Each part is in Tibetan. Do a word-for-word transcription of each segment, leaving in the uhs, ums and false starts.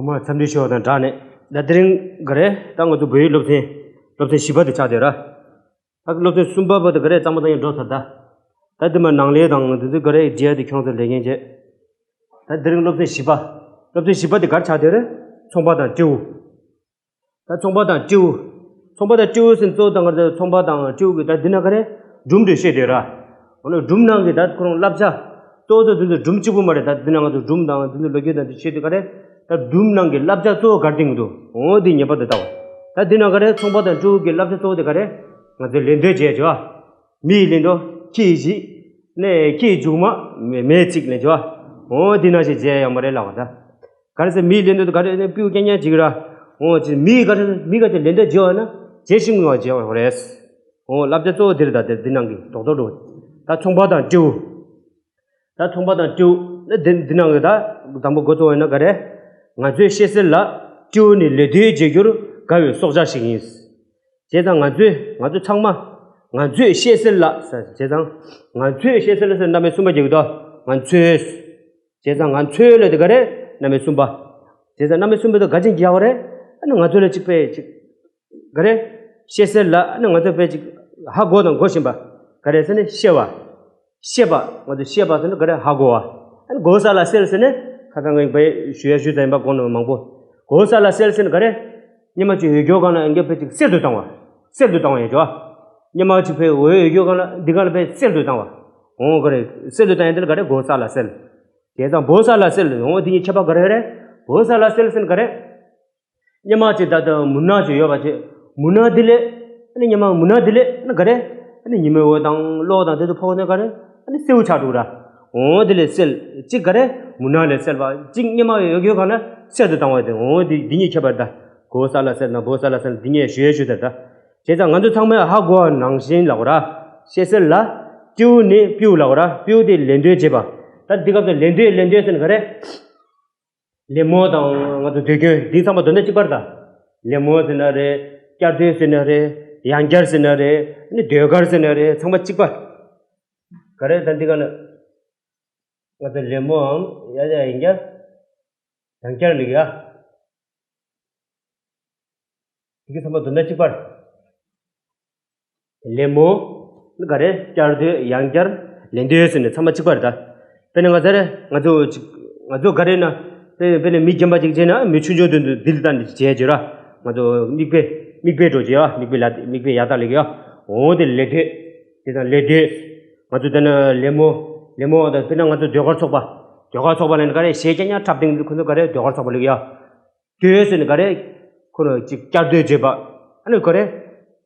མ་འཚམས་འདྲི་ཞུ་བ་དང་སྦྲགས་ནས། ད་དེ་རིང་ག་རེ། ད་ང་ཚོ་བོད་ཡིག་སློབ་ཚན། སློབ་ཚན་བཞི་པ་དེ་ཆགས་བསྡད་ར། ད་སློབ་ཚན་གསུམ་པ་བར་དུ་ག་རེ་གཙང་མ་གཙང་རྐྱང་འགྲོ་ཚར་ད། ད་དེ་མ་ནང་ལས་དང་དེ་ཚོ་ག་རེ་བརྗེ་ཡ་དེ་ཁྱོད་ཚོ་ལས་འགན་བྱེད། ད་དེ་རིང་སློབ་ཚན་བཞི་པ། སློབ་ཚན་བཞི་པ་དེ་ག་རེ་ཆགས་བསྡད་རེད། ཚོང་པ་དང་སྤྲེའུ། ད་ཚོང་པ་དང་སྤྲེའུ། ཚོང་པ་དང་སྤྲེའུ་ཟེར་གཙོ་བོ་ད་ང་ཚོ་ཚོང་པ་དང་སྤྲེའུ་གི་ད་འདི་ན་ག་རེ། སྒྲུང་འདྲ་བཤད་དེ་ར། འོ་ན་སྒྲུང་ནང་གི་ད་ཁོ་རང་བསླབ་བྱ། གཙོ་བོ་ད་འདི་ཚོ་སྒྲུང་གཅིག་པུ་མ་རེད། ད་འདི་ན་ང་ཚོ་སྒྲུང་དང་འདི་ཚོ་ལོ་རྒྱུས་དང་འདི་བཤད་དེ་ག་རེ། ད་སྒྲུང་ནང་གི་བསླབ་བྱ་གཙོ་བོ་ག་རེ་བསྟན་གྱི་འདུག་འོ་འདི་ངེས་པར་དུ་ལྟ་བ། ད་འདི་ན་ག་རེ། ཚོང་པ་དང་སྤྲེའུ་གི་བསླབ་བྱ་གཙོ་བོ་དེ་ག་རེ། ང་ཚོས་ལད་ཟློས་བྱས་བྱ་བ། མི་ཡི་ལད་ཟློས། ཁྱི་ཡི་བྱི། ནས་ཁྱི་ཡི་མཇུག་མ། མེ་མེ་གཅིག་ལེན་བྱ་བ། འོ་འདི་ན་ཞིག་བྱས་ཡོད་མ་རེད་ལབ་པ་ད། ག་རེ་ཟེར། མིའི་ལད་ཟློས་དེ་ག་རེ་ནས་སྤྲེའུ་རྐྱང་རྐྱང་ཅིག་ར། འོ་ཅི་མིའི་ག་རེ་མི་ག་ཅིག་ལད་ཟློས་བྱེད་པ་ན་བྱེད་ཤིང་བ་བྱེད་པ་རེད། འོ་བསླབ་བྱ་གཙོ་བོ་འདིར་ད་དེ་འདི་ནང་གི་རྡོག་རྡོག་འགྲོ། ད་ཚོང་པ་དང་སྤྲེའུ། ད་ཚོང་པ་དང་སྤྲེའུ་ནི་འདི་འདི་ནང་གི་ད་དང་པོ་འགོ་གཙོ་བོ་ཡིན་ན་ག་རེ། ང་ཚོས་ཤེས་གསལ་ལ། སྤྲེའུ་ནི་ལད་ཟློས་བྱེད་རྒྱུར་དགའ་བའི་སྲོག་ཆགས་ཤིག་ཡིན། བྱས་ཙང་ང་ཚོས་ང་ཚོ་ཚང་མ། ང་ཚོས་ཤེས་གསལ་ལ་ཟེར། བྱས་ཙང་། ང་ཚོས་ཤེས་གསལ་ལ་ཟེར་རྣམ་དབྱེ་གསུམ་པ་རྒྱག་གི་འདུག་ང་ཚོས། བྱས་ཙང་ང་ཚོས་ལ་དེ་ག་རེ། རྣམ་དབྱེ་གསུམ་པ། བྱས་ཙང་རྣམ་དབྱེ་གསུམ་པ་དེ་ག་ཅིག་རྒྱག་པ་རེད། ཨ་ནི་ང་ཚོ་ལ་གཅིག་པས་གཅིག་ག་རེ། ཤེས་གསལ་ལ་ཨ་ནི་ང་ཚོ་པས་གཅིག་ཧ་གོ་དང་གོ་བཞིན་པ། ག་རེ་ཟེར་ནས་ཤེས་པ། ཤེས་པ། ང་ཚོ་ཤེས་པ་ཟེར་ན་ག་རེ། ཧ་གོ་བ། ཨ་ནི་གོ་ས་ལ་གསལ་ཟེར་ནས་ཁ་སང་ངས་པས་ཞུ་ཡ་ཞུ་ཙམ་ཡིན་པ་གོ་ནོ་མང་པོ། གོ་ས་ལ་གསལ་ཟེར་ན་ག་རེ། སྙེ་མ་གཅིག་འོད་སྐྱོ་གང་ལ་ཡང་བས་གཅིག་གསལ་དུ་བཏང་བ། གསལ་དུ་བཏང་བ་ཡིན་ཅོ། སྙེ་མ་གཅིག་པས་འོད་འོད་སྐྱོ་གང་ལ་འདི་གང་ལ་བས་གསལ་དུ་བཏང་བ། འོང་ག་རེ། གསལ་དུ་བཏང་ཡིན་དེ་ལ་ག་རེ། གོ་ས་ལ་གསལ། བྱས་ཙང་བོ་ས་ལ་གསལ། འོང་འདི་གཉིས་ཁྱད་པར་ག་རེ་རེད། བོ་ས་ལ་གསལ་ཟེར་ན་ག་རེ། སྙེ་མ་གཅིག་ད་ལྟ་མུན་ནག་ཅིག་ཡོད་པ་ཅིག་མུན་ནག་འདི་ལས། ཨ་ནི་སྙེ་མ་མུན་ནག་འདི་ལས་ཨ་ནི་ག་རེ། ཨ་ནི་ཉི་མའི་འོད་དང་གློག་དང་དེ་ཚོ་ཕོག་ནས་ག་རེ། ཨ་ནི་གསལ་པོ་ཆགས་འགྲོ་གི་ར། འོ་དེ་ལས་གསལ། གཅིག་ག་རེ། མུན་ནག་ལས་གསལ་བ། གཅིག་སྙེ་མ་འོད་སྐྱོ་གང་ལ་གསལ་དུ་བཏང་བ་དེ། འོ་དེ་འདི་གཉིས་ཁྱད་པར་ད། གོ་ས་ལ་གསལ་དང་བོ་ས་ལ་གསལ་འདི་གཉིས་ཞུ་ཡས་ཞུ་ཟེར་ད། བྱས་ཙང་ང་ཚོ་ཚང་མས་ཧ་གོ་བ་ནང་བཞིན་ལབ་དགོས་ར། ཤེས་གསལ་ལ། སྤྲེའུ་ནི་སྤྲེའུ་ལབ་དགོས་ར། སྤྲེའུ་དེ་ལད་ཟློས་བྱེད་པ། ད་འདི་སྐབས་སུ་ལད་ཟློས་ལད་ཟློས་ཟེར་ན་ག་རེ། ལད་མོ་དང་ང་ཚོ་ཟློས་སྐྱོན་འདི་ཚང་མ་དོན་དག་གཅིག་པ་རེད་ད། ལད་མོ་ཟེར་ན་རེད། བསྐྱར་ཟློས་ཟེར་ན་རེད། ཡང་བསྐྱར་ཟེར་ན་རེད། ཨ་ནི་ཟློས་གར་ཟེར་ན་རེད། ཚང་མ་གཅིག་པ། ག་རེ་ད་འདི་ག་ན། ང་ཚོ་ལད་མོའམ་ཡ་ཡ་ཡང་བསྐྱར། ཡང་བསྐྱར་ལབ་ཡ། འདི་ག་ཚང་མ་དོན་དག་གཅིག་པ་རེད། ལད་མོ། ནི་ག་རེ། བསྐྱར་ཟློས། ཡང་བསྐྱར། ལད་ཟློས་ཟེར་ནས་ཚང་མ་གཅིག་པ་རེད་ད། དཔེར་ན་ང་ཚོ་རེད། ང་ཚོ་ཅིག་ང་ཚོ་ག་རེ་ན། དཔེ་དཔེར་ན་མི་རྒན་པ་ཅིག་བྱས་ན་མི་ཆུང་ཆུང་དོན་དུ་འདི་ལ་ལྟ་ནས་བྱས་བྱས་ར། ང་ཚོ་མིག་དཔེ། མིག་དཔེ་འགྲོ་བྱས་ར། མིག་དཔེ་ལ་མིག་དཔེ་ཡག་ཐག་ལེགས་ཡ། འོ་དེ་ལད་ཟློས། དེ་དང་ལད་ཟློས། ང་ཚོ་དེ་ན་ལད་མོ། ལད་མོ་དང་དཔེར་ན་ང་ཚོ་ཟློས་གར་ཚོགས་པ། ཟློས་གར་ཚོགས་པ་ལ་ནི་ག་རེ་གཞས་རྐྱང་རྐྱང་འཁྲབ་སྟེང་དུ་ཁོ་ཚོ་ག་རེ་ཟློས་གར་ཚོགས་པ་ལེགས་ཡ། ཟློས་ཟེར་ནི་ག་རེ། ཁོ་ནི་ཅིག་བསྐྱར་ཟློས་བྱེད་པ། ཨ་ནི་ག་རེ།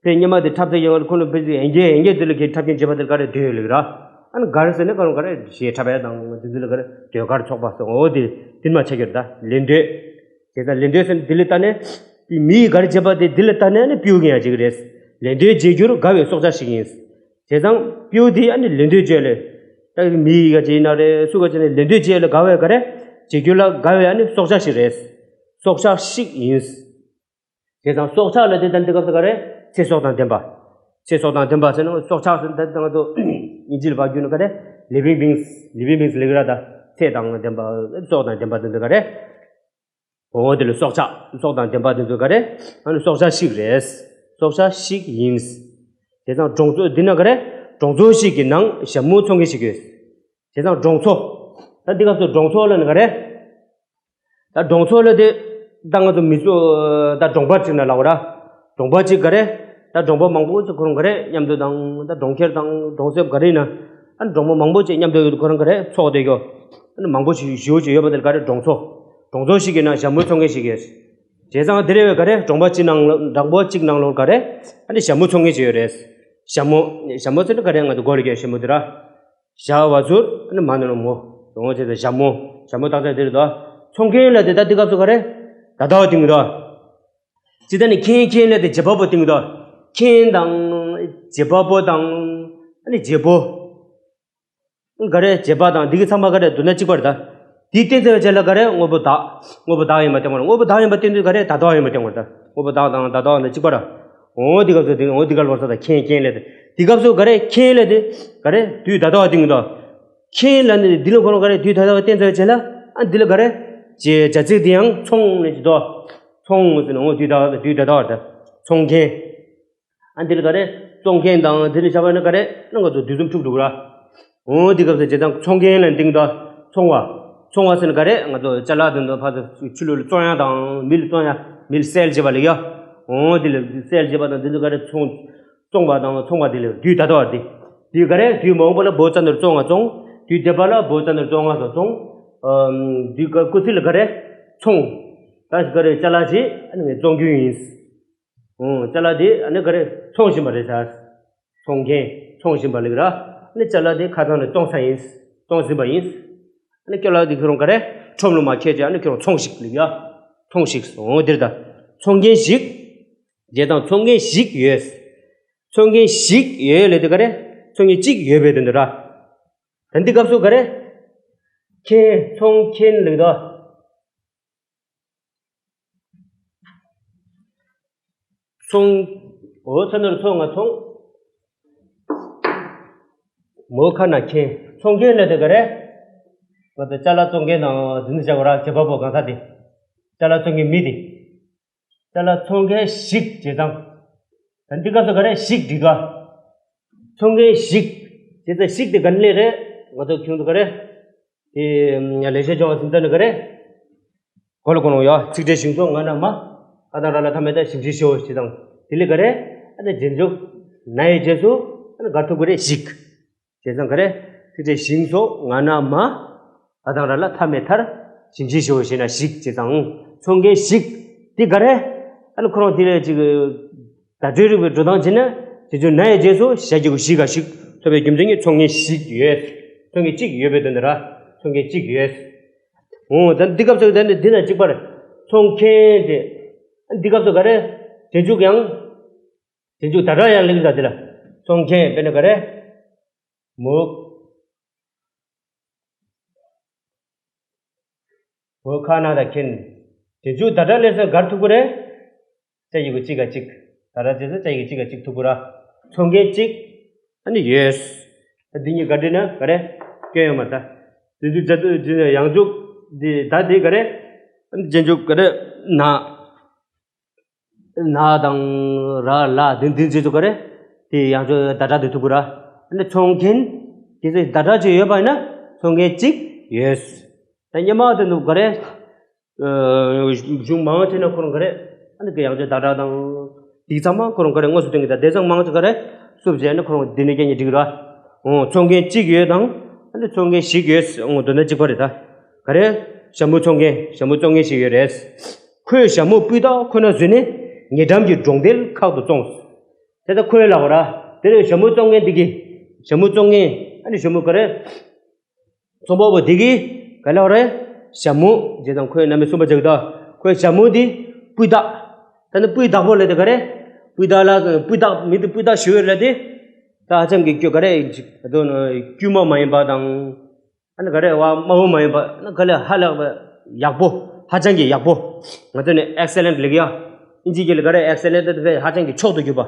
དེ་སྙེ་མ་དེ་འཁྲབ་ཚེ་ཡོང་བ་ཁོ་ནི་བེ་ཚིག་ཡན་གྱི་ཡན་གྱི་དེ་ལ་གི་འཁྲབ་མཁན་བྱེད་པ་དེ་ག་རེ་ཟློས་ལེགས་ར། ཨ་ནི་གར་ཟེར་ནི་ག་རེ་ག་རེ་གཞས་འཁྲབ་ཡ་དང་དེ་ཚོ་ལ་ག་རེ་ཟློས་གར་ཚོགས་པ་སོགས། འོ་དེ་དེ་མ་ཆགས་ཀྱི་རེད་ད། ལད་ཟློས། དེ་ད་ལད་ཟློས་ཟེར་ནི་དེ་ལ་ལྟ་ནས། དེ་མིའི་ག་རེ་བྱེད་པ་དེ་དེ་ལ་ལྟ་ནས་ནི་སྤྲེའུ་གིན་ཡང་བྱེད་ཀྱི་རེད། ལད་ཟློས་བྱེད་རྒྱུར་དགའ་བའི་སྲོག་ཆགས་ཤིག་ཡིན། བྱས་ཙང་སྤྲེའུ་དེ་ཨ་ནི་ལད་ཟློས་བྱེད་ལེ། ད་མི་ཡི་ག་ཅིག་ཡིན་ན་རེད། སུ་ག་ཅིག་ནི་ལད་ཟློས་བྱེད་ལེ་དགའ་བའི་ག་རེ། བྱེད་རྒྱུ་ལ་དགའ་བའི་ཨ་ནི་སྲོག་ཆགས་ཤིག་རེད། སྲོག་ཆགས་ཤིག་ཡིན། བྱས་ཙང་སྲོག་ཆགས་ལ་དེ་ལྟར་འདི་སྐབས་སུ་ག་རེ། ཚེ་སྲོག་དང་ལྡན་པ། ཚེ་སྲོག་དང་ལྡན་པ་ཟེར་ན་སྲོག་ཆགས་ཟེར་ན་ད་ང་ཚོ་དབྱིན་ཇི་ལ་ཕར་བསྒྱུར་ན་ག་རེ། living beings living beings ལེགས་ར་ད། ཚེ་དང་ལྡན་པ། སྲོག་དང་ལྡན་པ་དེ་ཚོ་ག་རེ། འོ་དེ་ལ་སྲོག་ཆགས། སྲོག་དང་ལྡན་པ་དེ་ཚོ་ག་རེ། ཨ་ནི་སྲོག་ཆགས་ཤིག་རེད། སྲོག་ཆགས་ཤིག་ཡིན། བྱས་ཙང་གྲོང་ཚོ་འདི་ན་ག་རེ། གྲོང་ཚོ་ཞིག་གི་ནང་ཞྭ་མོ་འཚོ་མཁན་ཞིག་ཡོད། བྱས་ཙང་གྲོང་ཚོ། ད་འདི་སྐབས་སུ་གྲོང་ཚོ་ལ་ནི་ག་རེ། ད་གྲོང་ཚོ་ལ་དེ། ད་ང་ཚོ་མི་ཚོ། ད་གྲོང་པ་གཅིག་ན་ལབ་ར། གྲོང་པ་གཅིག་ག་རེ། ད་གྲོང་པ་མང་པོ་ཅིག་ཁོ་རང་ག་རེ་མཉམ་དུ་དང་ད་གྲོང་ཁྱེར་དང་གྲོང་གསེབ་ག་རེ་ཡིན་ན། ཨ་ནི་གྲོང་པ་མང་པོ་ཅིག་མཉམ་དུ་ཁོ་རང་ག་རེ་ཚོགས་བསྡད་ཀྱོ། ཨ་ནི་མང་པོ་ཞིག་ཞེ་པོ་ཅིག་ཡོད་པ་དེ་ལ་ག་རེ་གྲོང་ཚོ། གྲོང་ཚོ་ཞིག་གི་ནང་ཞྭ་མོ་འཚོ་མཁན་ཞིག་ཡོད། བྱས་ཙང་དེ་རེ་བའི་ག་རེ་གྲོང་པ་གཅིག་ནང་ལ་གྲོང་པ་གཅིག་ནང་ལོགས་ག་རེ། ཨ་ནི་ཞྭ་མོ་འཚོ་མཁན་ཞིག་ཡོད་རེད། ཞྭ་མོ། ཞྭ་མོ་ཟེར་ན་ག་རེ་ང་ཚོ་མགོ་ལ་གྱོན་ཞྭ་མོ་དེ་ར། ཞྭ་བ་ཟུར་ཨ་ནི་མ་ནོར་མོ། གྲོང་ཚོ་དེ་ཞྭ་མོ། ཞྭ་མོ་བཏགས་ཚད་དེ་རེད་དོ། འཚོ་མཁན་ལ་དེ་ད་འདི་སྐབས་སུ་ག་རེ། ད་ལྟ་བ་སྟེང་དོ། ཅི་ད་ནི་ཁྱེད་ཁྱེད་ལ་དེ་བྱེད་པ་པོ་སྟེང་དོ། ཁྱེད་དང་། བྱེད་པ་པོ་དང་། ཨ་ནི་བྱེད་པོ། ག་རེ་བྱེད་པ་དང་འདི་གི་ཚང་མ་ག་རེ་འདུག་ན་གཅིག་པ་རེད་ད། དེའི་རྟེན་རྩ་བའི་རྗེས་ལ་ག་རེ་དངོས་པོ་བདག་དངོས་པོ་བདག་ཡིན་པ་སྟོན་པ་རེད། དངོས་པོ་བདག་ཡིན་པ་སྟོན་དུས་ག་རེ་ད་ལྟ་བ་ཡིན་པ་སྟོན་པ་རེད་ད། དངོས་པོ་བདག་དང་ད་ལྟ་བ་ནི་གཅིག་པ་རེད། འོ་འདི་སྐབས་སུ་དེ་འོ་འདི་ག་ལ་བར་ས་དང་ཁྱེད་ཁྱེད་ལས་དེ། འདི་སྐབས་སུ་ག་རེ་ཁྱེད་ལས་དེ། ག་རེ་དུས་ད་ལྟ་བ་སྟེང་དུ། ཁྱེད་ལ་ནི་འདི་ལ་ཁོ་རང་ག་རེ་དུས་ད་ལྟ་བ་རྟེན་རྩ་བའི་རྗེས་ལ་ཨ་འདི་ལ་ག་རེ། ཅེས་བྱ་ཚིག་དེ་ཡང་ཚོང་ནི་ཅི་དོ། ཚོང་ཟེར་ན་འོ་དུས་ད་དུས་ད་ད་བར་ད་ཚོང་མཁན། ཨ་འདི་ལ་ག་རེ། བཙོང་མཁན་དང་འདི་ལ་བྱ་བ་ནི་ག་རེ་ནང་ག་ཚོ་དུས་གསུམ་འཁྲུག་འགྲོ་གི་ར། འོ་འདི་སྐབས་སུ་བྱས་ཙང་ཚོང་མཁན་ལ་འདིང་དོ། ཚོང་བ། ཚོང་བ་ཟེར་ན་ག་རེ་ང་ཚོ་ཅ་ལག་དེ་ཚོ་ཕར་ཚུར་ཕྱི་ལོགས་ལ་བཙོང་ཡ་དང་མི་ལ་བཙོང་ཡ་མི་ལ་སེལ་བྱེད་པ་ལ་ཡ། འོ་འདི་ལ་སེལ་བྱེད་པ་དང་འདི་ཚོ་ག་རེ་ཚོང་བཙོང་བ་དང་ཚོང་བ་འདི་ལ་དུས་ད་ལྟ་བ་འདི། དུས་ག་རེ་དུས་མ་འོངས་པ་ལ་བོད་ཙ་ནོར་བཙོང་བ་བཙོང་། དུས་འདས་པ་ལ་བོད་ཙ་ནོར་བཙོང་བ་སོགས་བཙོང་། ཨམ་དུས་སྐབས་སྐུལ་ཚིག་ལ་ག་རེ་ཚོང་། ད་ག་རེ་ཅ་ལག་ཅིག་ཨ་ནི་བཙོང་རྒྱུ་ཡིན། ཨོ་ཅ་ལག་དེ་ཨ་ནི་ག་རེ་ཚོང་བཞིན་པ་རེད་ཤག་ཚོང་མཁན་ཚོང་བཞིན་པ་ལེགས་ར། ཨ་ནི་ཅ་ལག་དེ་ཁ་ཚང་ནས་བཙོང་ས་ཡིན། བཙོང་བཞིན་པ་ཡིན། ཨ་ནི་ཅ་ལག་དེ་ཁྱོད་རང་ག་རེ་ཁྲོམ་ལ་མ་ཁྱེར་ཅིག་ཨ་ནི་ཁྱོད་རང་ཚོང་ཞིག་ལེགས་ཡ། ཚོང་ཞིག་ཨོ་འདིར་ད། ཚོང་མཁན་ཞིག་བྱས་ཙང་ཚོང་མཁན་ཞིག་ཡོད། ཚོང་མཁན་ཞིག་ཡོད་ལས་དེ་ག་རེ། ཚོང་མཁན་གཅིག་ཡོད་པའི་དོན་དུ་ར། ད་འདི་སྐབས་སུ་ག་རེ། མཁན་ཚོང་མཁན་ལེགས་དོ། ཚོང་། འོ་ཚ་ནོར་ཚོང་ང་ཚོང་། མོ་ཁ་ན་མཁན་ཚོང་མཁན་ལ་དེ་ག་རེ། ང་ཚོ་ཅ་ལག་བཙོང་མཁན་དང་འཛིན་བྱ་བ་ར་བྱེད་པ་པོ་གང་ས་དེ། ཅ་ལག་བཙོང་མཁན་མི་དེ། ཅ་ལག་ཚོང་མཁན་ཞིག་བྱས་ཙང་། ད་འདི་སྐབས་སུ་ག་རེ་ཞིག་བྲིས་དོ། ཚོང་མཁན་ཞིག་བྱས་ཙང་ཞིག་དེ་ག་ནས་ལས་རེད་ང་ཚོ་ཁྱོད་ཚོ་ག་རེ། དེ་ཡང་ལེགས་བཤད་ལྗོན་དབང་སེམས་ཙམ་ནི་ག་རེ། གོ་ལ་གོ་ལོང་ཡ་ཚིག་ཕྲད་ཞིང་སོགས་ང་ན་མ། ཨ་དང་ར་ལ་ཐ་མེད་ད་ཞིང་ཞིག་ཤོ་ཞེས་དང་དེ་ལས་ག་རེ། ཨ་ནི་རྗེས་འཇུག་ན་ཡི་རྗེས་སུ་ཨ་ནི་གར་ཐུབ་གི་རེད་ཞིག་བྱས་ཙང་ག་རེ། ཚིག་ཕྲད་ཞིང་སོགས་ང་ན་མ། ཨ་དང་ར་ལ་ཐ་མེད་མཐར་ཞིང་ཞིག་ཤོ་ཞེས་ན་ཞིག་བྱས་ཙང་ཚོང་མཁན་ཞིག་དེ་ག་རེ། ཨ་ནི་ཁོ་རང་དེ་ལས་ཅིག་བརྡ་སྤྲོད་རིག་པའི་འགྲོ་སྟངས་བྱས་ན་རྗེས་འཇུག་ན་ཡི་རྗེས་སུ་ཞ་གི་གུ་ཞིག་ག་ཞིག་ཐོབ་པའི་རྒྱུ་མཚན་གྱིས་ཚོང་མཁན་ཞིག་ཡོད། ཚོང་མཁན་གཅིག་ཡོད་པའི་དོན་དུ་ར། ཚོང་མཁན་གཅིག་ཡོད། འོ་ད་འདི་སྐབས་སུ་ད་ནི་འདི་ན་གཅིག་པར་ཚོང་མཁན་དེ། འདི་སྐབས་སུ་ག་རེ། རྗེས་འཇུག་ཡང་། རྗེས་འཇུག་ད་དྲག་ཡང་ལེགས་ད་འདི་ལ། ཚོང་མཁན་དཔེར་ན་ག་རེ། མོ། མོ་ཁ་ན་ད་མཁན། རྗེས་འཇུག་ད་དྲག་ལེགས་སུ་གར་ཐུབ་ཀྱི་རེད། ཅ་ཡི་གུ་གཅིག་ག་གཅིག་ད་ར་རྗེས་སུ་ཅ་ཡི་གུ་གཅིག་ག་གཅིག་ཐུབ་ཀྱི་ར། ཚོང་མཁན་གཅིག་ཨ་ནི་ཡོད། ད་འདི་གཉིས་ག་འདྲ་ན་ག་རེ། སྐྱོན་ཡོད་མ་ད། འདི་འདི་འདི་འདི་ཡང་འཇུག་འདི་ད་འདི་ག་རེ། ཨ་ནི་རྗེས་འཇུག་ག་རེ། ན། ན་དང་ར་ལ་འདི་འདི་འདི་ཚོ་ག་རེ། དེ་ཡང་འཇུག་ད་དྲག་འདི་ཐུབ་ཀྱི་ར། ཨ་ནི་ཚོང་མཁན། དེ་ཚོ་ད་དྲག་ཅིག་ཡོད་པ་ཡིན་ན་ཚོང་མཁན་གཅིག་ཡོད། ད་སྙན་མ་དེ་འདུག་ག་རེ། གཞུང་མང་ཆེ་ན་ཁོ་རང་ག་རེ། ཨ་ནི་གི་ཡང་ཅིག་ད་དྲག་དང་། དེ་ཚང་མ་ཁོ་རང་ག་རེ་དངོས་སུ་སྟོན་གི་ད་དེ་ཚང་མང་ཆེ་ག་རེ། སུབ་བྱས་ནས་ཁོ་རང་འདི་ནས་རྐྱེན་གྱིས་འགྲིག་ར། འོ་ཚོང་མཁན་གཅིག་ཡོད་དང་། ཨ་ནི་ཚོང་མཁན་ཞིག་ཡོད། འོ་དོན་དག་གཅིག་པ་རེད་ད། ག་རེ། ཞྭ་མོ་བཙོང་མཁན་ཞྭ་མོ་བཙོང་མཁན་ཞིག་ཡོད་རེད། ཁོས་ཞྭ་མོ་སྤུས་དག་ཁོ་ན་བཟོས་ནས་ཉེ་འགྲམ་གྱི་འབྲོང་རྡལ་ཁག་ཏུ་བཙོངས། དེ་ལྟར་ཁོས་ལབ་པ་ར། དེ་ལས་ཞྭ་མོ་བཙོང་མཁན་འདི་གིས། ཞྭ་མོ་བཙོང་མཁན་ཨ་ནི་ཞྭ་མོ་ག་རེ། ཚོང་པ་པོ་འདི་གིས་ག་ལབ་རེད། ཞྭ་མོ་བྱས་ཙང་ཁོས་རྣམ་པ་གསུམ་པ་བྱེད་ཀྱི་འདུག་ཁོས་ཞྭ་མོ་འདི་སྤུས་དག་ད་ནི་སྤུས་དག་པོ་ལབ་དེ་ག་རེ། སྤུས་དག་ལ་སྤུས་དག་མི་འདི་སྤུས་དག་ཞུ་ཡོད་ལབ་དེ། ད་ཧ་ཅང་གི་སྐྱོ་ག་རེ། ད་དཀྱུས་མ་མ་ཡིན་པ་དང་། ཨ་ནི་ག་རེ་བ་དམའ་བོ་མ་ཡིན་པ་ཨ་ནི་ག་ལེ་ཧ་ལས་པ་ཡག་པོ། ཧ་ཅང་གི་ཡག་པོ། ང་ཚོ་ནི་ཨེག་སེ་ལེན་ཊི་ལབ་ཀྱི་ཡ། ཨིན་ཇི་སྐད་ལ་ག་རེ་ཨེག་སེ་ལེན་ཊི་དེ་ཧ་ཅང་གི་མཆོག་ཏུ་གྱུར་པ།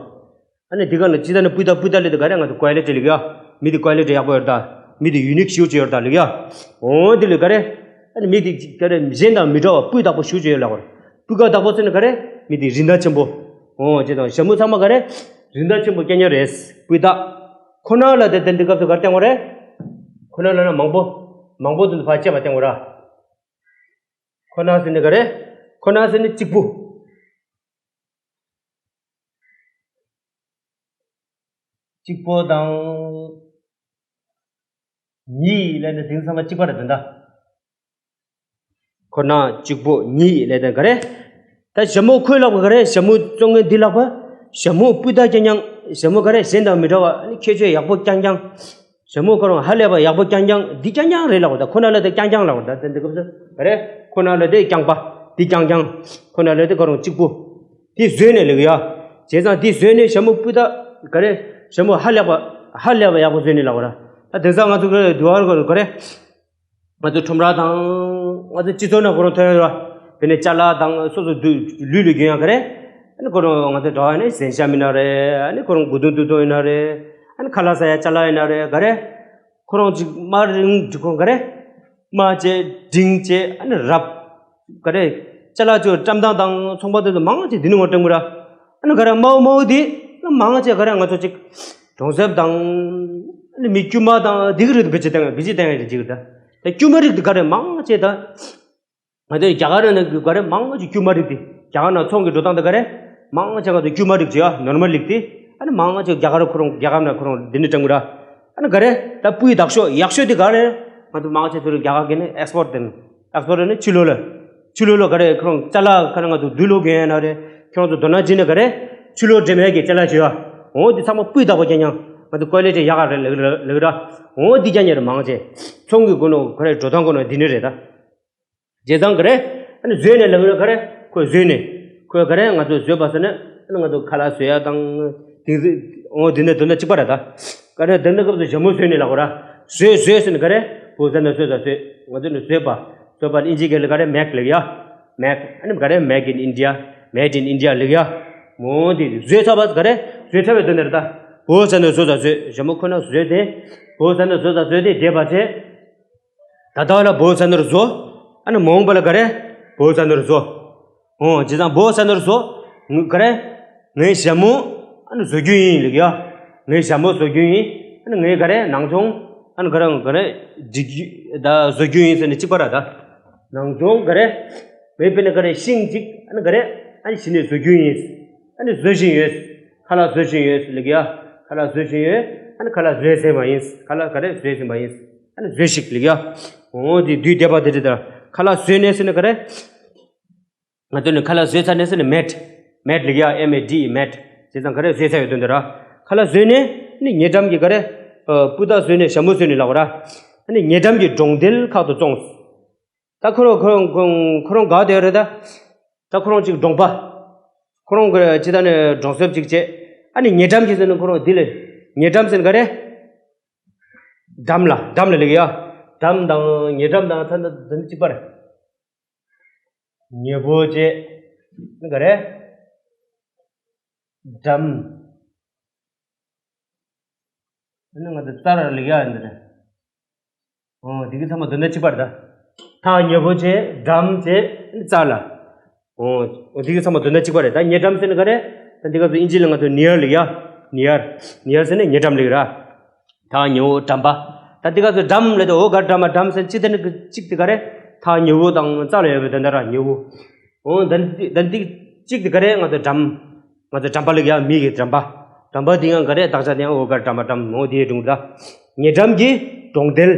ཨ་ནི་འདི་ག་ནི་ཅི་ད་ནི་སྤུས་དག་སྤུས་དག་ལབ་དེ་ག་རེ་ང་ཚོ་ཀོ་ལི་ཊི་ལབ་ཀྱི་ཡ། མི་དེ་ཀོ་ལི་ཊི་ཡག་པོ་ཡོད་ད། མི་དེ་ཡུ་ནིག་ཞེ་པོ་ཅིག་ཡོད་ད་ལབ་ཀྱི་ཡ། འོ་དེ་ལ་ག་རེ། ཨ་ནི་མི་དེ་ག་རེ་གཞན་དང་མི་འདྲ་བ་སྤུས་དག་པོ་ཞེ་པོ་ཅིག་ཡོད་ལབ་པ། སྤུས་ཀ་དག་པོ་ཟེར་ན་ག་རེ། མི་དེ་རིན་ཐང་ཆེན་པོ། འོ་བྱས་ཙང་ཞྭ་མོ་ཚང་མ་ག་རེ། རིན་ཐང་ཆེན་པོ་རྐྱང་རྐྱང་རེད། སྤུས་དག་ཁོ་ན་ལབ་དེ་དེ་འདི་སྐབས་སུ་ག་རེ་བསྟན་པ་རེད། ཁོ་ན་ལབ་ན་མང་པོ། མང་པོ་དེ་ཚོ་ཕར་བཅད་པ་བསྟན་པ་ར། ཁོ་ན་ཟེར་ནི་ག་རེ། ཁོ་ན་ཟེར་ནི་གཅིག་པུ། གཅིག་པོ་དང་། གཉིས་ལབ་ནི་དེ་ཚང་མ་གཅིག་པ་རེད་དོན་དག་ཁོ་ན་གཅིག་པོ་གཉིས་ལབ་དོན་ག་རེ། ད་ཞྭ་མོ་ཁོས་ལབ་པ་ག་རེ། ཞྭ་མོ་བཙོང་མཁན་འདི་ལབ་པ། ཞྭ་མོ་སྤུས་དག་རྐྱང་རྐྱང་། ཞྭ་མོ་ག་རེ་གཞན་དང་མི་འདྲ་བ་ཁྱད་ཆོས་ཡག་པོ་རྐྱང་རྐྱང་། ཞྭ་མོ་ཁོ་རང་ཧ་ལས་པ་ཡག་པོ་རྐྱང་རྐྱང་འདི་རྐྱང་རྐྱང་རེད་ལབ་པ། ད་ཁོ་ན་ལབ་དེ་རྐྱང་རྐྱང་ལབ་པ། ད་དེ་འདི་སྐབས་སུ་ག་རེ། ཁོ་ན་ལབ་དེ་རྐྱང་པ། འདི་རྐྱང་རྐྱང་། ཁོ་ན་ལབ་དེ་ཁོ་རང་གཅིག་པུ། དེ་བཟོས་ནས་ལེགས་ཡ། བྱས་ཙང་དེ་བཟོས་ནས་ཞྭ་མོ་སྤུས་དག་ག་རེ། ཞྭ་མོ་ཧ་ལས་པ། ཧ་ལས་པ་ཡག་པོ་བཟོས་ནས་ལབ་པ་ར། ད་དེང་སང་ང་ཚོ་ག་རེ་དུ་བར་ག་རེ། ང་ཚོ་ཁྲོམ་ར་དང་། ང་ཚོ་སྤྱི་ཚོགས་ནང་ཁོ་རང་ཐོན་ཡོད་ར། དེ་ནས་ཅ་ལག་དང་སོ་སོ་དུ་ལུས་ལུས་རྒྱུ་ཡང་ག་རེ། ཨ་ནི་ཁོ་རང་ང་ཚོ་གྲྭ་བ་ནས་གཟན་ཤམ་ཡིན་ན་རེད། ཨ་ནི་ཁོ་རང་མགོ་ཐུང་དུ་ཐུང་ཡིན་ན་རེད། ཨ་ནི་ཁ་ལག་ཟ་ཡ་ཅ་ལག་ཡིན་ན་རེད་ག་རེ། ཁོ་རང་ཅིག་དམར་རིང་འབྲི་ཁོང་ག་རེ། དམར་བྱས་འབྲིང་བྱས་ཨ་ནི་རབ། ག་རེ། ཅ་ལག་ཅིག་བཀྲམ་སྟངས་དང་ཚོང་པ་དེ་ཚོ་མང་ཆེ་འདི་ནས་ངོ་སྤྲད་མི་ར། ཨ་ནི་ག་རེ་དམའ་བོ་དམའ་བོ་དེ་ཨ་ནི་མང་ཆེ་ག་རེ་ང་ཚོ་ཅིག་གྲོང་གསེབ་དང་ཨ་ནི་མི་དཀྱུས་མ་དང་དེ་གི་རིགས་དེ་བེད་སྤྱོད་བཏང་བེད་སྤྱོད་བཏང་ཡ་རེད་ཅིག་ད། ད་དཀྱུས་མ་རིགས་དེ་ག་རེ་མང་ཆེ་ད། ང་ཚོའི་རྒྱ་གར་ནང་གི་ག་རེ་མང་ཆེ་དཀྱུས་མ་རིགས་དེ། རྒྱ་གར་ནང་ཚོང་གི་འགྲོ་སྟངས་དེ་ག་རེ་མང་ཆེ་ང་ཚོ་དཀྱུས་མ་རིགས་ཅིག་ཡ་ནོར་མལ་རིགས་དེ། ཨ་ནི་མང་ཆེ་རྒྱ་གར་ཁོ་རང་རྒྱ་གར་ནང་ཁོ་རང་འདི་ནས་སྤྲད་མི་ར། ཨ་ནི་ག་རེ་ད་སྤུས་དག་ཤོས་ཡག་ཤོས་དེ་ག་རེ། ང་ཚོ་མང་ཆེ་ཚུར་རྒྱ་གར་གི་ནི་ཨེགས་པོར་ཊི་དེ་ནི་ཨེགས་པོར་ཊི་ནི་ཕྱི་ལོགས་ལ། ཕྱི་ལོགས་ལ་ག་རེ་ཁོ་རང་ཅ་ལག་ཁ་ན་ང་ཚོ་དུག་ལོག་གི་ཡོད་ན་རེད། ཁྱོད་ཚོ་དོ་སྣང་བྱས་ནས་ག་རེ་ཕྱི་ལོགས་འདྲེས་མའི་གི་ཅ་ལག་ཅིག་ཡ། འོ་དེ་ཚང་མ་སྤུས་དག་པོ་རྐྱང་རྐྱང་ང་ཚོ་ཀོ་ལི་ཊི་ཡག་ག་རེ་ལེགས་ར་ལེགས་ར། འོ་དེ་རྐྱང་རྐྱང་རེད་མང་ཆེ། ཚོང་གི་སྒོ་ནས་ག་རེ་འགྲོ་སྟངས་སྒོ་ནས་འདི་ནི་རེད་ད། བྱས་ཙང་ག་རེ། ཨ་ནི་བཟོས་ནས་ལབ་ཡོད་ག་རེ། ཁོས་བཟོས་ནས། ཁོས་ག་རེ་ང་ཚོས་བཟོས་པ་ཟེར་ན། ཨ་ནི་ང་ཚོ་ཁ་ལག་བཟོ་ཡ་དང་། དེ་འོ་དེ་འདྲ་དོན་དག་གཅིག་པ་རེད་ད། ག་རེ་དེ་འདྲ་སྐབས་སུ་ཞྭ་མོ་བཟོས་ནས་ལབ་དགོས་ར། བཟོས་བཟོས་ཟེར་ནས་ག་རེ། བོད་ཟ་ནས་བཟོས་ད་བཟོས། ང་ཚོ་ནི་བཟོས་པ། བཟོས་པ་ནི་ཨིན་ཇི་སྐད་ལ་ག་རེ་མེག་ལབ་ཡ། མེག་ཨ་ནི་ག་རེ་Make in India། Made in India ལབ་ཡ། མོ་འདི་བཟོས་ཚར་བ་ག་རེ། བཟོས་ཚར་བའི་དོན་དེ་རེད་ད། བོད་ཟ་ནས་བཟོས་ད་བཟོས། ཞྭ་མོ་ཁོ་ན་བཟོས་ཏེ། བོད་ཟ་ནས་བཟོས་ད་བཟོས་ཏེ་བསྡད་པ་བྱས། ད་ལྟ་བ་ལ་བོད་ཟ་ནོར་བཟོ། ཨ་ནི་མ་འོངས་པ་ལ་ག་རེ། བོད་ཟ་ནོར་བཟོ། འོ་བྱས་ཙང་བོད་ཟ་ནོར་བཟོ། ང་ག་རེ། ངའི་ཞྭ་མོ། ཨ་ནི་བཟོ་རྒྱུ་ཡིན་ལབ་ཡ། ངའི་ཞྭ་མོ་བཟོ་རྒྱུ་ཡིན། ཨ་ནི་ངའི་ག་རེ་ནང་སྦྱོང་། ཨ་ནི་ག་རེ་ག་རེ། སྒྲིག་རྒྱུ། ད་བཟོ་རྒྱུ་ཡིན་ཟེར་ནས་གཅིག་པ་ར་ད། ནང་སྦྱོང་ག་རེ། ངའི་དཔེར་ན་ག་རེ་ཤིང་གཅིག་ཨ་ནི་ག་རེ། ཨ་ནི་གཞི་ནས་བཟོ་རྒྱུ་ཡིན། ཨ་ནི་བཟོ་བཞིན་ཡོད། ཁ་ལག་བཟོ་བཞིན་ཡོད་ལབ་ཡ། ཁ་ལག་བཟོ་བཞིན་ཡོད། ཨ་ནི་ཁ་ལག་བཟོས་ཟིན་པ་ཡིན། ཁ་ལག་ག་རེ་བཟོས་ཟིན་པ་ཡིན། ཨ་ནི་བཟོས་ཤིག་ལབ་ཡ། འོ་དེ་དུས་བསྡད་པ་དེ་རེད་ད། ཁ་ལག་བཟོས་ནས་ཟེར་ན་ག་རེ། ང་ཚོ་ནི་ཁ་ལག་བཟོས་ཚར་ནས་ཟེར་ནས་མེད། མེད་ལབ་ཡ། M A D E མེད། བྱས་ཙང་ག་རེ་བཟོས་ཚར་ཡོད་དོན་དེ་ར། ཁ་ལག་བཟོས་ནས་ནི་ཉེ་འགྲམ་གྱི་ག་རེ། སྤུས་དག་བཟོས་ནས་ཞྭ་མོ་བཟོས་ནས་ལབ་དགོས་ར། ཨ་ནི་ཉེ་འགྲམ་གྱི་གྲོང་རྡལ་ཁག་ཏུ་བཙོངས། ད་ཁོ་རང་ཁོ་རང་ཁོ་རང་ག་དེ་རེད་ད། ད་ཁོ་རང་གཅིག་གྲོང་པ། ཁོ་རང་གི་ཅི་ད་ནི་གྲོང་གསེབ་ཅིག་བྱས། ཨ་ནི་ཉེ་འགྲམ་གྱི་ཟེར་ནི་ཁོ་རང་འདི་ལས། ཉེ་འགྲམ་ཟེར་ནི་ག་རེ། འགྲམ་ལ་འགྲམ་ལ་ལེགས་ཡ། འགྲམ་དང་ཉེ་འགྲམ་དང་ཚ་ན་འདི་ནི་གཅིག་པ་རེད། ཉེ་པོ་བྱས། ནི་ག་རེ། འགྲམ། ཨ་ནི་ང་ཚོ་རྩར་ལེགས་ཡ་ཡིན་འདི་རེད། འོ་དེ་གི་ཚང་མ་དོན་དག་གཅིག་པ་རེད་ད། ཐག་ཉེ་པོ་བྱས་འགྲམ་བྱས་རྩ་ལ། འོ་འོ་དེ་གི་ཚང་མ་དོན་དག་གཅིག་པ་རེད་ད། ཉེ་འགྲམ་ཟེར་ནི་ག་རེ། ད་འདི་ག་ཚོ་ཨིན་ཇི་ལ་ང་ཚོ་ནིར་ལེགས་ཡ། ནིར། ནིར་ཟེར་ནི་ཉེ་འགྲམ་ལེགས་ར། ཐག་ཉེ་བོ་འགྲམ་པ། ད་འདི་ག་ཚོ་འགྲམ་ལེགས་ད། འོ་ག་འགྲམ་པ་འགྲམ་ཟེར་ཅི་དེ་ནི་གཅིག་དེ་ག་རེ། ཐག་ཉེ་བོ་དང་རྩ་ལ་ཡོད་པའི་དོན་དག་ར་ཉེ་བོ། འོ་ད་འདི་ད་འདི་གཅིག་དེ་ག་རེ་ང་ཚོ་འགྲམ། ང་ཚོ་འགྲམ་པ་ལེགས་ཡ། མི་གི་འགྲམ་པ། འགྲམ་པ་འདི་ཡང་ག་རེ་བདག་ཅག་དེ་ཡང་འོ་གར་འགྲམ་པ་འགྲམ་མོ་དེའི་སྒྲུང་ད། ཉེ་འགྲམ་གྱི་གྲོང་རྡལ།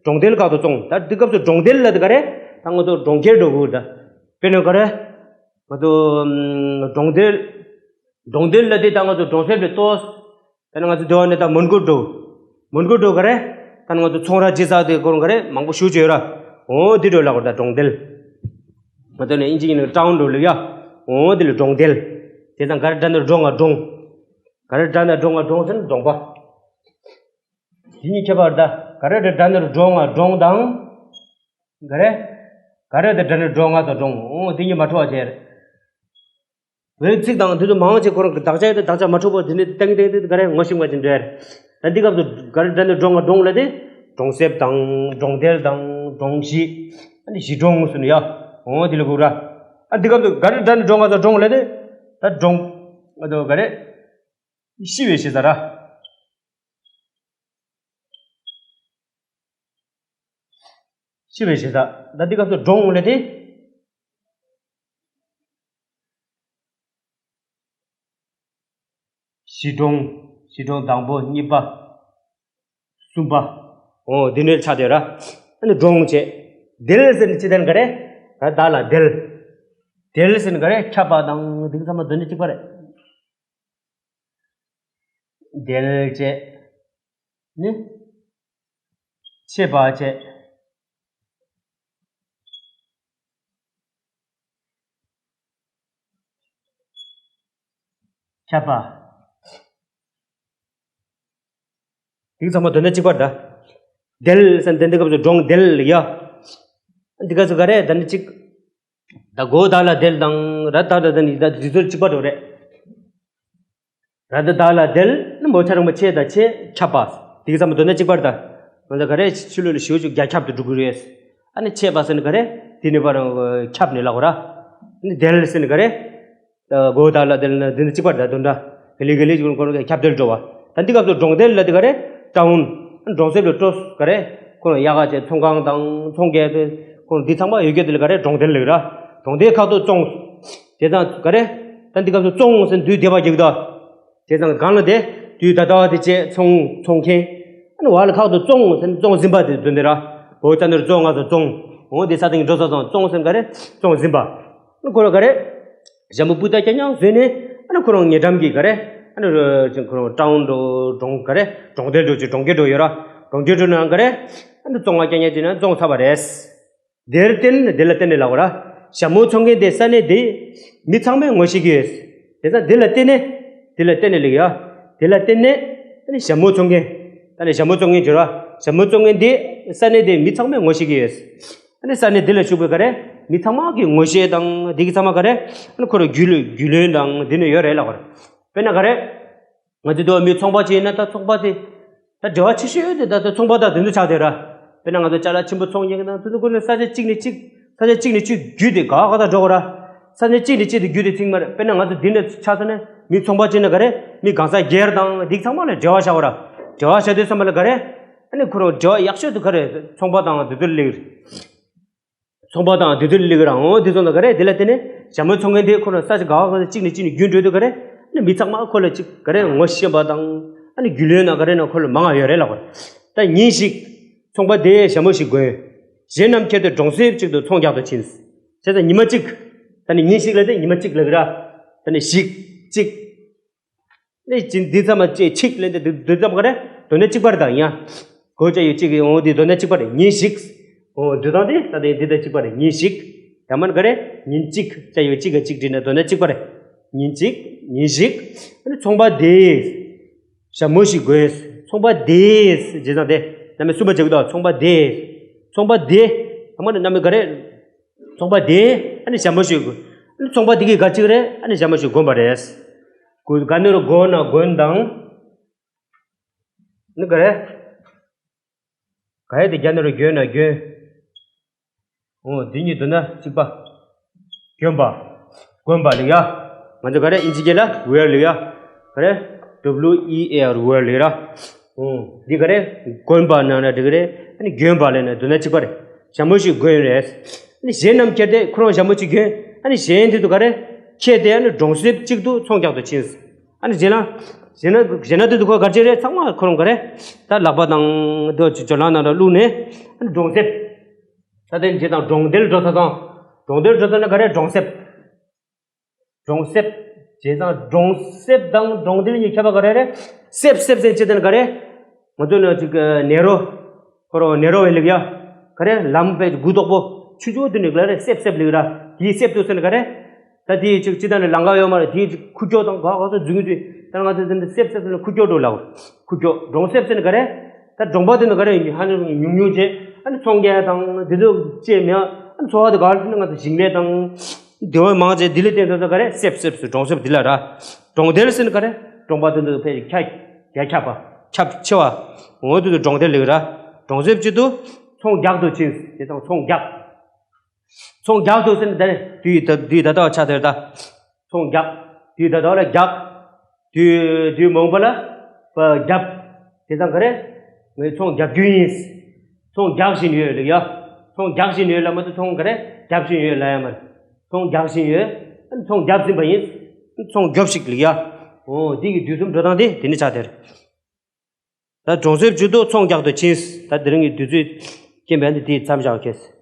གྲོང་རྡལ་ཁག་ཏུ་བཙོངས། ད་འདི་སྐབས་སུ་གྲོང་རྡལ་ལ་དེ་ག་རེ། ད་ང་ཚོ་གྲོང་ཁྱེར་འགྲོ་དགོས་ད། དཔེར་ན་ག་རེ། ང་ཚོ་ཨམ་གྲོང་རྡལ། གྲོང་རྡལ་ལ་དེ་ད་ང་ཚོ་གྲོང་གསེབ་ལས་ཏོག་ད་ནི་ང་ཚོ་དེ་བ་ནས་ད་མོན་གྷོ་འགྲོ། མོན་གྷོ་འགྲོ་ག་རེ། ད་ནི་ང་ཚོ་ཚོང་ར་ཇི་ས་དེ་སྐོར་ག་རེ་མང་པོ་ཞུ་བྱོས་ར། འོ་དེ་འགྲོ་ལ་གོ་ད་གྲོང་རྡལ། ང་ཚོ་ནས་ཨིན་ཇི་ཡིན་ན་ཊའུན་འགྲོ་ལེགས་ཡ། འོ་དེ་ལ་གྲོང་རྡལ། དེ་དང་ག་རེ་འདྲ་ནི་འབྲོང་ང་འབྲོང་། ག་རེ་འདྲ་ནི་འབྲོང་ང་འབྲོང་ཟེར་ན་གྲོང་པ། དེ་གཉིས་ཁྱད་པར་ད། ག་རེ་འདྲ་ནི་འབྲོང་ང་འབྲོང་དང་། ག་རེ། ག་རེ་དེ་འདྲ་ནི་འབྲོང་ང་དང་འབྲོང་། འོ་དེ་གཉིས་མ་འཕྲོ་བ་བྱས། བོད་ཚིག་དང་དེ་ཚོ་མང་ཆེ་ཁོ་རང་གི་དག་ཆ་ཡོད་དེ་དག་ཆ་མ་འཕྲོད་པ་དེ་ནི་ཏེང་ཏེང་ཏེང་ག་རེ་ངོ་ཤེས་པ་ཅིག་འདྲ། ད་འདི་སྐབས་སུ་ག་རེ་འདྲ་ནི་འབྲོང་ང་འབྲོང་ལ་དེ། གྲོང་གསེབ་དང་གྲོང་རྡལ་དང་གྲོང་གཞི། ཨ་ནི་གཞིས་གྲོང་ངོས་སུ་ནི་ཡ། འོ་དེ་ལ་གོ་ར། ཨ་འདི་སྐབས་སུ་ག་རེ་འདྲ་ནི་འབྲོང་ང་ཚོ་འབྲོང་ལ་དེ། ད་འབྲོང་། ཨ་དོ་ག་རེ། ཤི་བའི་ཞེ་ས་ར། ཤི་བའི་ཞེ་ས། ད་འདི་སྐབས་སུ་འབྲོང་ལ་དེ། གཞིས་གྲོང་། གཞིས་གྲོང་དང་པོ་གཉིས་པ། གསུམ་པ། འོ་འདི་ནས་ཆགས་དེ་ར། ཨ་ནི་འབྲོང་བྱས། རྡེལ་ཟེར་ནི་ཅི་ལྟར་ག་རེ། ད་བདག་ལ་རྡེལ། རྡེལ་ཟེར་ནི་ག་རེ་ཁྱབ་པ་དང་འདི་གི་ཚང་མ་དོན་ནི་གཅིག་པ་རེད། རྡེལ་བྱས། ནི། ཆད་པ་བྱས། ཁྱབ་པ། དེ་གི་ཚང་མ་དོན་དག་གཅིག་པ་རེད་ད། རྡེལ་ཟེར་ན་དེ་འདི་སྐབས་སུ་འབྲོང་རྡེལ་ཡ། འདི་སྐབས་སུ་ག་རེ་ད་ནི་གཅིག་ད་སྒོ་བདག་ལ་རྡེལ་དང་ར་བདག་ལ་རྡེལ་ནི་ད་འདི་ཚོ་གཅིག་པ་འགྲོ་རེད། ར་བདག་ལ་རྡེལ་ནི་མོ་ཆ་རིང་པོ་ཆེ་དང་ཆེ་ཁྱབ་པ། དེ་གི་ཚང་མ་དོན་དག་གཅིག་པ་རེད་ད། ང་ཚོ་ག་རེ་ཕྱི་ལོགས་ལ་ཞེ་པོ་ཅིག་རྒྱ་ཁྱབ་ཏུ་འགྲོ་གི་རེད། ཨ་ནི་ཆད་པ་ཟེར་ནི་ག་རེ། དེ་ནས་པར་ཁྱབ་ནས་ལབ་དགོས་ར། ནི་དལ་ཟེར་ནི་ག་རེ། ད་གོ་ད་ལ་དལ་ན་འདི་ནི་གཅིག་པར་ད་དོན་འདྲ། ག་ལེ་ག་ལེ་ཅིག་ཁོ་རང་ཁྱབ་གདལ་འགྲོ་བ། ད་འདི་སྐབས་སུ་གྲོང་རྡལ་ལ་དེ་ག་རེ། ཊའུན། གྲོང་གསེབ་ལ་སྤྲོ་ག་རེ། ཁོ་རང་ཡག་ག་བྱས་ཚོང་ཁང་དང་ཚོང་རྒྱག་དེ། ཁོ་རང་འདི་ཚང་མ་ཡོད་རྒྱུ་དེ་ལ་ག་རེ་གྲོང་རྡལ་ལབ་ར། གྲོང་རྡལ་ཁག་ཏུ་བཙོང་། དེ་དང་ག་རེ། ད་འདི་སྐབས་སུ་བཙོང་ཟེར་དུས་བདེ་བ་རྒྱག་ད། དེ་ཙང་གང་ལ་དེ་དུས་ད་ལྟ་བ་དེ་བཅས་ཚོང་ཚོང་མཁན། ཨ་ནི་བ་ལ་ཁག་ཏུ་བཙོང་ཟེར་ནས་བཙོང་ཟིན་པ་དེ་དོན་དེ་ར། བོད་ཙ་ནོར་བཙོང་ང་ཚོ་བཙོང་། འོ་དེ་ས་སྟེང་འགྲོ་ས་ཙང་བཙོང་ཟེར་ག་རེ་བཙོང་ཟིན་པ། ཨ་ནི་ཁོ་ར་ག་རེ། ཞྭ་མོ་སྤུས་དག་རྐྱང་རྐྱང་བཟོས་ནས་ཨ་ནི་ཁོ་རང་ཉེ་འགྲམ་གྱི་ག་རེ། ཨ་ནི་ཁོ་རང་ཊའུན་འགྲོ་གྲོང་ག་རེ་གྲོང་རྡལ་འགྲོ་ཅིག་གྲོང་ཁྱེར་འགྲོ་ཡོད་ར། གྲོང་ཁྱེར་འགྲོ་ནའང་ག་རེ། ཨ་ནི་བཙོང་བ་རྐྱང་རྐྱང་བྱས་ན་བཙོང་ཚར་བ་རེད། དེར་བརྟེན་དེ་ལ་བརྟེན་ནས་ལབ་དགོས་ར། ཞྭ་མོ་འཚོང་མཁན་དེ་ས་གནས་དེའི་མི་ཚང་མས་ངོ་ཤེས་ཀྱི་ཡོད། དེ་ཙང་དེ་ལ་བརྟེན་ནས། དེ་ལ་བརྟེན་ནས་ལབ་ཡ། དེ་ལ་བརྟེན་ནས་ཨ་ནི་ཞྭ་མོ་འཚོང་མཁན། ད་ནི་ཞྭ་མོ་འཚོང་མཁན་བྱོས་ར། ཞྭ་མོ་འཚོང་མཁན་དེ་ས་གནས་དེའི་མི་ཚང་མས་ངོ་ཤེས་ཀྱི་ཡོད། ཨ་ནི་ས་གནས་དེ་ལ་བཞུགས་པའི་ག་རེ། མི་ཚང་མ་གི་ངོ་ཤེས་དང་དེ་གི་ཚང་མ་ག་རེ། ཨ་ནི་ཁོ་ར་རྒྱུས་ལོན་རྒྱུས་ལོན་དང་དེ་ནི་ཡོད་རེད་ལབ་དགོས་ར། དཔེར་ན་ག་རེ། ང་ཚོ་དུ་མི་ཚོང་པ་ཅིག་ཡིན་ན་ད་ཚོང་པ་དེ། ད་འབྲེལ་བ་ཆེ་ཤོས་དེ་ད་ལྟ་ཚོང་པ་དང་དེ་ཚོ་ཆགས་བསྡད་ར། དཔེར་ན་ང་ཚོ་ཅ་ལག་ཆེན་པོ་ཚོང་ཉན་གི་དང་དེ་ཚོ་ཀུན་ནས་ས་ཆ་གཅིག་ནས་གཅིག་ས་ཆ་གཅིག་ནས་གཅིག་བརྒྱུད་དེ་ག་ག་ད་འགྲོ་གི་ར། ས་ཆ་གཅིག་ནས་གཅིག་ཏུ་བརྒྱུད་དེ་ཚིག་མ་རེད། དཔེར་ན་ང་ཚོ་འདི་འདྲ་ཆགས་སོང་ན་མི་ཚོང་པ་ཅིག་ན་ག་རེ། མི་གང་ཟག་སྒེར་དང་འདི་ཚང་མ་ལ་འབྲེལ་བ་བཞག་གི་ར། འབྲེལ་བ་བཞག་དུས་ཙམ་པ་ལ་ག་རེ། ཨ་ནི་ཁོ་རང་འབྲེལ་བ་ཡག་ཤོས་དེ་ག་རེ་ཚོང་པ་དང་དེ་ཚོ་སླེབས་རེད། ཚོང་པ་དང་དེ་ཚོ་སླེབས་ར། འོ་དེ་ཚོ་ན་ག་རེ་དེ་ལ་བརྟེན་ནས་ཞྭ་མོ་འཚོང་མཁན་དེ་ཁོ་རང་ས་ཆ་ག་བ་ག་ས་གཅིག་ནས་གཅིག་ནས་བརྒྱུད་འགྲོ་དུས་ག་རེ། ཨ་ནི་མི་ཚང་མ་ཁོ་ལ་གཅིག་ག་རེ་ངོ་ཤེས་པ་དང་ཨ་ནི་རྒྱུས་ལོན་ན་ག་རེ་ན་ཁོ་ལ་མང་ང་ཡོད་རེད་ལབ་པ། ད་ཉིན་ཞིག་ཚོང་པ་དེས་ཞྭ་མོ་ཞིག་གོན། གཞན་རྣམས་ཁྱེར་ཏེ་གྲོང་གསེབ་ཅིག་ཏུ་ཚོང་རྒྱག་ཏུ་ཕྱིན། བྱས་ཙང་ཉི་མ་གཅིག་ད་ནི་ཉིན་ཞིག་ལ་དེ་ཉི་མ་གཅིག་ལབ་ཀྱི་ར། ད་ནི་ཞིག་གཅིག་ནས་ཅི་འདི་ཙམ་མ་ཅེས་ཆིག་ལེན་ཏེ་འདི་འདི་ཙམ་ག་རེ། དོན་ནི་གཅིག་པ་རེད་ད་ཡ། གོ་ཅ་ཡོད་གཅིག་གི་འོང་འདི་དོན་ནི་གཅིག་པ་རེད། ཉིན་ཞིག་འོ་འདི་དང་འདི་ད་འདི་འདི་དང་གཅིག་པ་རེད། ཉིན་ཞིག་ཡ་མན་ག་རེ། ཉིན་གཅིག་ཅ་ཡོད་གཅིག་ག་གཅིག་བྲིས་ན་དོན་ནི་གཅིག་པ་རེད། ཉིན་གཅིག་ཉིན་ཞིག་ཨ་ནི་ཚོང་པ་དེས་ཞྭ་མོ་ཞིག་གོན། ཚོང་པ་དེས་བྱས་ཙང་དེ་རྣམ་པ་གསུམ་པ་བྱེད་ཀྱི་འདུག་ཚོང་པ་དེས། ཚོང་པ་དེ་ཡ་མན་རྣམ་པ་ག་རེ། ཚོང་པ་དེས་ཨ་ནི་ཞྭ་མོ་ཞིག་ཨ་ནི་ཚོང་པ་དེ་གིས་ག་ཅིག་རེད། ཨ་ནི་ཞྭ་མོ་ཞིག་གོན་པ་རེད། གོ་ག་ནི་རུ་གོན་ན་གོན་དང་། ནི་ག་རེ། ག་རེ་དེ་ག་ནི་རུ་གྱོན་ན་གྱོན། འོ་འདི་གཉིས་དོན་ན་གཅིག་པ། གྱོན་པ། གོན་པ་ལབ་ཡ། ང་ཚོ་ག་རེ་ཨིན་ཇི་སྐད་ལ་wear ལབ་ཡ། ག་རེ། W E A R wear ལབ་ར། འོ་འདི་ག་རེ། གོན་པ་ན་ན་འགྲིག་གི་རེད། ཨ་ནི་གྱོན་པ་ལབ་ན་དོན་ན་གཅིག་པ་རེད། ཞྭ་མོ་ཞིག་གོན་རེད། ཨ་ནི་གཞན་རྣམས་ཁྱེར་ཏེ་ཁོ་རང་ཞྭ་མོ་ཞིག་གྱོན། ཨ་ནི་གཞན་དེ་ཚོ་ག་རེ། ཁྱེར་ཏེ་ཨ་ནི་གྲོང་གསེབ་གཅིག་ཏུ་ཚོང་རྒྱག་ཏུ་ཕྱིན། ཨ་ནི་གཞན་ལ། གཞན་ན་གཞན་ན་དེ་ཚོ་ཁོ་ག་རེ་རེད། ཚང་མ་ཁོ་རང་ག་རེ། ད་ལག་པ་དང་དེ་ཚོ་ཇོ་ལང་ནང་ལ་བླུགས་ནས་ཨ་ནི་གྲོང་གསེབ། ད་དེ་རྗེས་དང་གྲོང་རྡལ་འགྲོ་ས་དང་། གྲོང་རྡལ་འགྲོ་ས་ནི་ག་རེ། གྲོང་གསེབ། གྲོང་གསེབ། བྱས་ཙང་གྲོང་གསེབ་དང་གྲོང་རྡལ་གཉིས་ཁྱད་པར་ག་རེ་རེད། གསེབ་གསེབ་ཟེར་ཅི་དེ་ནི་ག་རེ། ང་ཚོ་ནི་ཅིག་ནེ་རོ། ཁོ་རང་ནེ་རོ་ཝེ་ལབ་ཡ། ག་རེ། ལམ་དཔེ་གུ་དོག་པོ་ཆུ་ཚོད་དུ་ནི་ག་རེ་གསེབ་གསེབ་ལབ་ར། དེའི་གསེབ་ཏུ་ཟེར་ནི་ག་རེ། ད་དེའི་ཅིག་ཅི་ད་ནི་ལམ་ཁ་ཡོད་མ་རེད། དེའི་ཅིག་ཁུག་ཀྱོག་དང་ག་ག་ཚོད་འཛུལ་གྱི་འདུག་ད་ང་ཚོ་དེ་འདི་གསེབ་གསེབ་ཟེར་ནི་ཁུག་ཀྱོག་འགྲོ་ལ། ཁུག་ཀྱོག་གྲོང་གསེབ་ཟེར་ནི་ག་རེ། ད་གྲོང་པ་དེ་ནི་ག་རེ་ཡིན་ཧ་ནི་ཉུང་ཉུང་བྱས། ཨ་ནི་ཚོང་རྒྱག་དང་དེ་ཚོ་བྱས་མེད། ཨ་ནི་འཚོ་བ་དེ་ག་རེ་ཟེར་ན་ང་ཚོ་ཞིང་ལས་དང་། སྡེ་བ་མང་ཆེ་དེ་ལས་བརྟེན་ས་ཚོ་ག་རེ། གསེབ་གསེབ་སུ་གྲོང་གསེབ་དེ་ལ་ར། གྲོང་རྡལ་ཟེར་ནི་ག་རེ། གྲོང་པ་དེ་ཚོ་ཕལ་ཆེར་ཁྱབ་རྒྱ་ཁྱབ་པ། ཁྱབ་ཆེ་བ། འོ་དེ་ཚོ་གྲོང་རྡལ་ལབ་ར། གྲོང་གསེབ་གཅིག་ཏུ་ཚོང་རྒྱག་ཏུ་ཕྱིན། དེ་དང་ཚོང་རྒྱག་ཚོང་རྒྱག་ཏུ་ཟེར་ནི་ད་རེ་དུས་ད་དུས་ད་ལྟ་བ་ཆགས་དེར་ད། ཚོང་རྒྱག་དུས་ད་ལྟ་བ་ལ་རྒྱག་དུས་དུས་མ་འོངས་པ་ལ་བ་རྒྱབ། དེ་ཙང་ག་རེ། ངས་ཚོང་རྒྱག་རྒྱུ་ཡིན། ཚོང་རྒྱག་བཞིན་ཡོད་ལབ་ཡ། ཚོང་རྒྱག་བཞིན་ཡོད་ལབ་མ་གཏོགས་ཚོང་ག་རེ་རྒྱག་བཞིན་ཡོད་ལབ་ཡ་མ་རེད། ཚོང་རྒྱག་བཞིན་ཡོད། ཚོང་རྒྱག་ཟིན་པ་ཡིན། ཚོང་རྒྱབ་ཞིག་ལབ་ཡ། འོ་འདི་གི་དུས་གསུམ་འགྲོ་སྟངས་དེ་དེ་ནི་ཆགས་དེར། ད་གྲོང་གསེབ་ཇུས་གཏོགས་ཚོང་རྒྱག་ཏུ་ཕྱིན། ད་དེ་རིང་གི་དུས་ཚོད་རྐྱེན་པས་འདི་དེའི་མཚམས་བཞག་གེ།